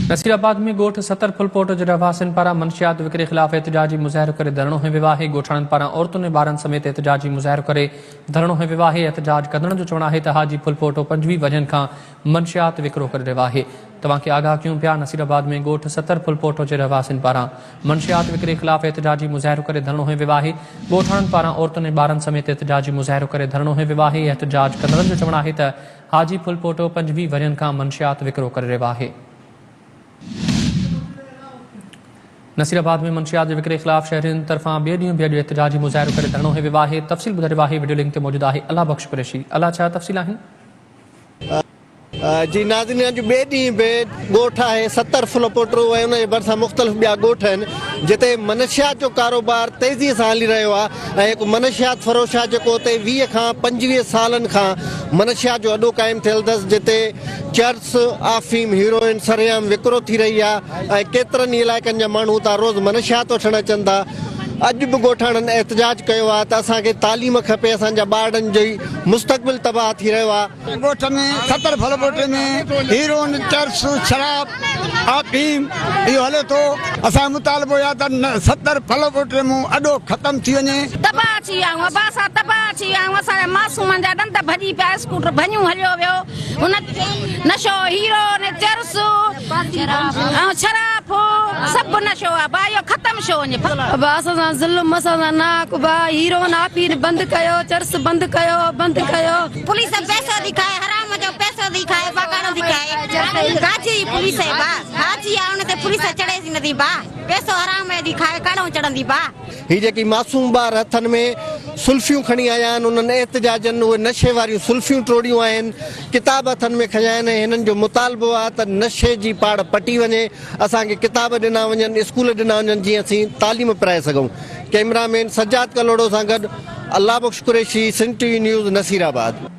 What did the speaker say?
نصيرآباد ۾ ڳوٺ ستر ڦلپوٽ جي رهواسين پاران منشيات وڪري خلاف احتجاجي مظاهرو ڪري ڌرڻو هنيو ويو آهي، ڳوٺاڻن پاران عورتن ۽ ٻارن سميت احتجاجي مظاهرو ڪري ڌرڻو هنيو ويو آهي، احتجاج ڪندڙن جو چوڻ آهي ته حاجي ڦلپوٽو 25 ورهين کان منشيات وڪرو ڪري رهيو آهي، توهان کي آگاهه ڪيون پيا نصيرآباد ۾ ڳوٺ ستر ڦلپوٽو جي رهواسين پاران منشيات وڪري خلاف احتجاجي مظاهرو ڪري ڌرڻو هنيو ويو آهي، ڳوٺاڻن پاران عورتن ۽ ٻارن سميت احتجاجي مظاهرو ڪري ڌرڻو هنيو ويو آهي، احتجاج ڪندڙن جو چوڻ آهي ته حاجي ڦلپوٽو 25 ورهين کان منشيات وڪرو ڪري رهيو آهي. نصيرآباد ۾ منشيات جي وڪري خلاف شهرين طرفان ٻئي ڏينهن به اڄ احتجاجي مظاهرو ڪري ڌرڻو هنيو ويو آهي، تفصيل ٻڌائي رهيو آهي وڊيو لنڪ تي موجود آهي الله بخش قريشي الله ڇا تفصيل آهن؟ جي ناظرين اڄ ٻئي ڏينهن به ڳوٺ آهي 70 ڦلپوٽرو ۽ ان جي ڀرسان مختلف ٻيا ڳوٺ آهن جتي منشيات جو ڪاروبار تيزي سان هلي رهيو آهي ۽ هڪ منشيات فروش آهي جيڪو اتي 20 کان 25 سالن کان منشيات جو اڏو قائم ٿيل اٿس جتي چرس، آفيم، هيروئن سرعام وڪرو ٿي رهي آهي ۽ ڪيترن ئي علائقن جا ماڻهو اتان روز منشيات وٺڻ اچن ٿا اڄ به ڳوٺاڻن احتجاج ڪيو آهي ته اسان کي تعليم کپي اسان جا ٻارڙن جو مستقبل تباهه ٿي رهيو آهي. ڳوٺ ۾ 70 ڦل ٻوٽي ۾ هيروئن، چرس، شراب، آفيم اهو هلي ٿو. اسان جو مطالبو اهو آهي ته 70 ڦل ٻوٽي مون اڏو ختم ٿي وڃي. تباهه ٿي ويا آهيون ابا اسان تباهه ٿي ويا آهيون اسان جا معصومن جا ڏند ڀڄي پيا اسڪوٽر ڀڃون هليو ويو هن نشو هيروئن چرس ۽ شراب سڀ نشو آ با اهو ختم شو وڃي. ابا اسان سان ظلم اسان سان ناحق با هيروئن آفيم بند ڪيو چرس بند ڪيو بند ڪيو. پوليس پئسو ٿي کائي حرام جو پئسو ٿي کائي با ڪاڻو ٿي کائي ڪاڇي جي پوليس اي با حاجي آ ان تي پوليس چڙهيس ئي نٿي با پئسو حرام جو ٿي کائي ڪاڻو چڙهندي با. هي جيڪي معصوم ٻار هٿن ۾ سلفيون کڻي آيا آهن انهن احتجاجن اهي نشي واريون سلفيون ٽوڙيون آهن ڪتاب هٿن ۾ کنيا آهن ۽ هنن جو مطالبو آهي ته نشي جي پاڙ پٽي وڃي اسان کي ڪتاب ڏنا وڃن اسڪول ڏنا وڃن جيئن اسين تعليم پرائي سگهون ڪئميرا مين سجاد ڪلهوڙو سان گڏ Allah Bakhsh Qureshi Sindh T V news Nasirabad.